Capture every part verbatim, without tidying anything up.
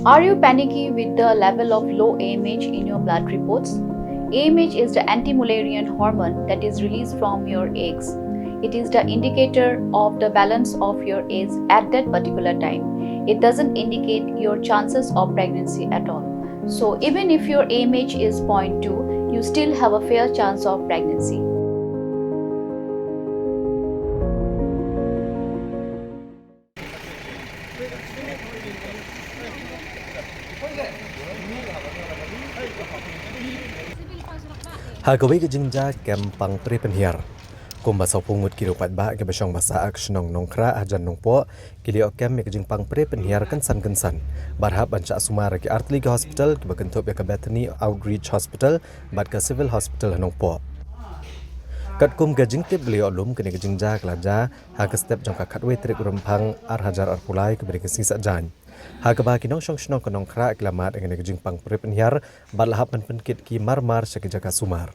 Are you panicky with the level of low A M H in your blood reports? A M H is the anti-Mullerian hormone that is released from your eggs. It is the indicator of the balance of your eggs at that particular time. It doesn't indicate your chances of pregnancy at all. So even if your A M H is zero point two, you still have a fair chance of pregnancy. Ha kawei ka jingjia kem pang pre pynhiar, kumba sawphew ngut ki riewpaidbah kiba shong basa ha ka shnong Nongkhrah hajan Nongpoh ki la ïoh kem ïa ka jingpang pre pynhiar kynsan kynsan, bad hap ban shah sumar ha ki artylli ki hospital kiba kynthup ïa ka Bethany Outreach Hospital bad ka Civil Hospital ha Nongpoh. Katkum ka jingtip ba la ïoh lum, kane ka jingjia ka la jia ha ka step jong ka khatwei tarik u Rymphang ar hajar arphew lai, kaba dei ka sngi Saitjaiñ, ha kaba ki nongshong shnong ka Nongkhrah ki la mad ïa kane ka jingpang pre pynhiar bad la hap ban pynkit ki mar mar sha ki jaka sumar.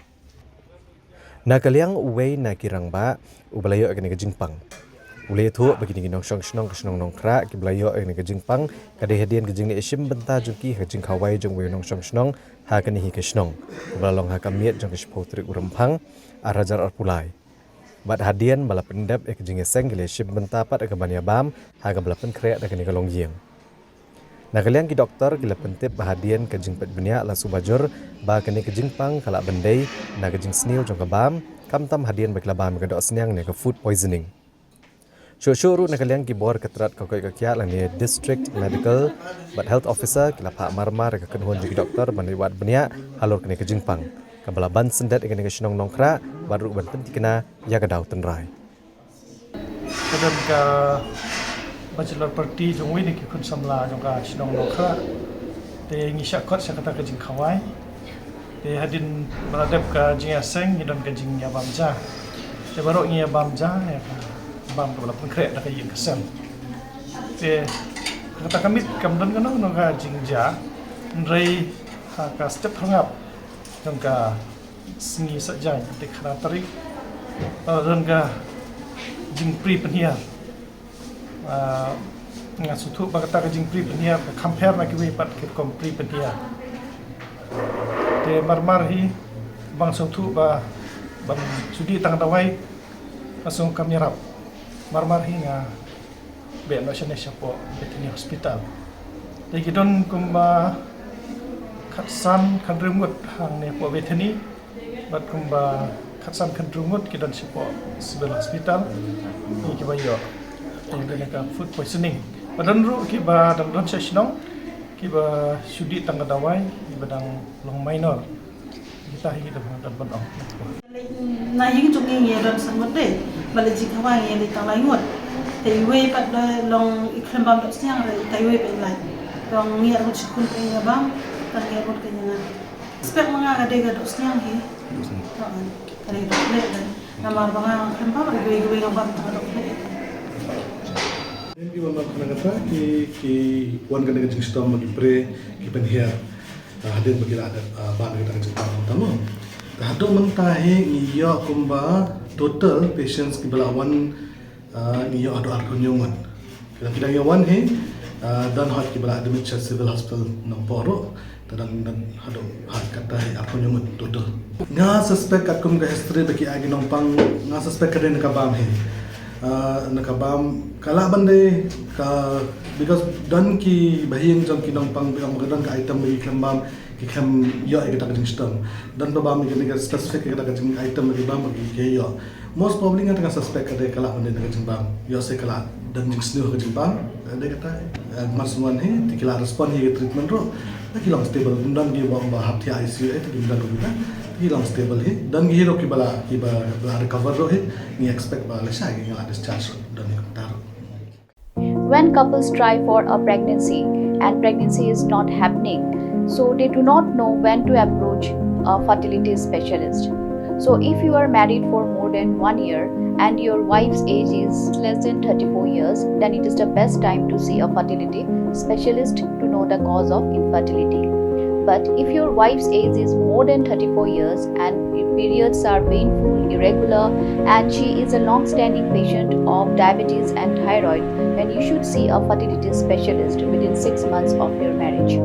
Na ka liang uwei na ki rangbah uba la ïoh ïa kane ka jingpang, u la ïathuh ba kine ki nongshong shnong ka shnong Nongkhrah kiba la ïoh ïa kane ka jingpang ka dei hadien ka jingleit shim bynta jong ki ha ka jingkhawai jong uwei u nongshong shnong ha kane hi ka shnong, uba la long ha ka miet jong ka shiphew tarik u Rymphang ar hajar arphew lai. Bad hadien ba la pyndep ïa ka jingïaseng, ki la shim bynta pat ïa ka ban ïabam ha kaba la pynkhreh da kane ka longïing. Na ka liang ki doktor ki la pyntip ba hadien ka jingpeit bniah la suba jur, ba kane ka jingpang ka lah ban dei na ka jingsniew jong ka bam, khamtam hadien ba ki la bam ïa ka dohsniang ne ka food poisoning. Shuh shuh ruh, na ka liang ki bor ka tnat ka koit ka khiah lane District Medical bad Health Officer ki la phah mar mar ïa ka kynhun jong ki doktor ban ïa wad bniah halor kane ka jingpang, kaba la ban syndet ïa kane ka shnong Nongkhrah bad ruh ban pynthikna ïa ka daw tynrai. Ka don ka bachelor party jong uwei na ki khun samla jong ka shnong Nongkhrah. Te ngi shah khot sha kata ka jingkhawai. Te hadien ba la dep ka jingïaseng, ngi don ka jingïabam ja. Te baroh ngi ïabam ja ïa ka bam kaba la pynkhreh da ka ïing ka sem. Te kata ka miet kam don kano kano ka jingjia, hynrei ha ka step pharngap jong ka sngi Saitjaiñ, te khatar tarik, la don ka jingpre pynhiar. Ah, nga sngewthuh ba kata ka jingpre pynhiar ka kham pher na kiwei pat ki rukom pre pynhiar. Te mar mar hi, ba nga sngewthuh ba ban shu dih tang ka dawai, nga sngew kam ïarap. Mar mar hi nga beh noh shane shapoh Bethany Hospital. Te ki don kumba khatsan khathynriew ngut hangne hapoh Bethany, bad kumba khatsan khathynriew ngut ki don shapoh Civil Hospital, ki kiba ïoh ïa kane ka food poisoning. Bad don ruh kiba dang don sha shnong kiba shu dih tang ka dawai, kiba dang long minor. Kita hi kita ban ban ong. Na ïing jong ngi ngi don san ngut dei, ba la jingkhawai ngi dei tang lai ngut. Te iwei pat da long i khlem bam dohsniang, re ta iwei pat i lai. Long ngi ar ngut shi khun ka ïa bam, tang ngi ar ngut ka ïa nga. Spek ma nga ka dei ka dohsniang hi. Ka dei dohsniang dei. Namar ba nga khlem bam, iwei iwei nga bam tang dohsniang. Ki wan na kata ki ki wan ka dei ka jingshitom ki pre ki pynhiar. Hadien ba ki la dep ban kita ka jingpang mynta mo. Te haduh mynta hi ngi ïoh kumba total patients kiba la wan, ngi ïoh haduh arphew hynñiew ngut. Ki dang ïoh wan hi, don hot kiba la admit sha Civil Hospital Nongpoh ruh. Te dang dang haduh ha kata hi arphew hynñiew ngut total. Nga suspect katkum ka history ba ki ai ki nongpang, nga suspect ka dei na ka bam hi. Na ka bam ka lah ban dei ka, because don kiba ha ïing jong ki nongpang ba ong ka don ka item ba ki khlem bam, ki khlem ïoh ïa kata ka jingshitom. Don ba bam ïa kane ka specific ïa kata ka jing item ba ki bam ba ki ïoh. Most probably nga tang nga suspect ka dei ka lah ban dei na ka jingbam. Ïoh se ka lah don jingsniew ka jingbam. Dei kata, mar shu wan hi te ki lah respond hi ka treatment ruh. Te ki long stable, ym don ki ba ong ba hap thiah ICU, te ki ym don ruh kita. Te ki long stable hi. Don ki hi ruh kiba lah, kiba lah recover ruh hi. Ngi expect ba lashai ki lah discharge ruh. Don hi kumta ruh. When couples try for a pregnancy and pregnancy is not happening, so they do not know when to approach a fertility specialist. So, if you are married for more than one year and your wife's age is less than thirty-four years, then it is the best time to see a fertility specialist to know the cause of infertility. But if your wife's age is more than thirty-four years and periods are painful, irregular, and she is a long standing patient of diabetes and thyroid, then you should see a fertility specialist within six months of your marriage.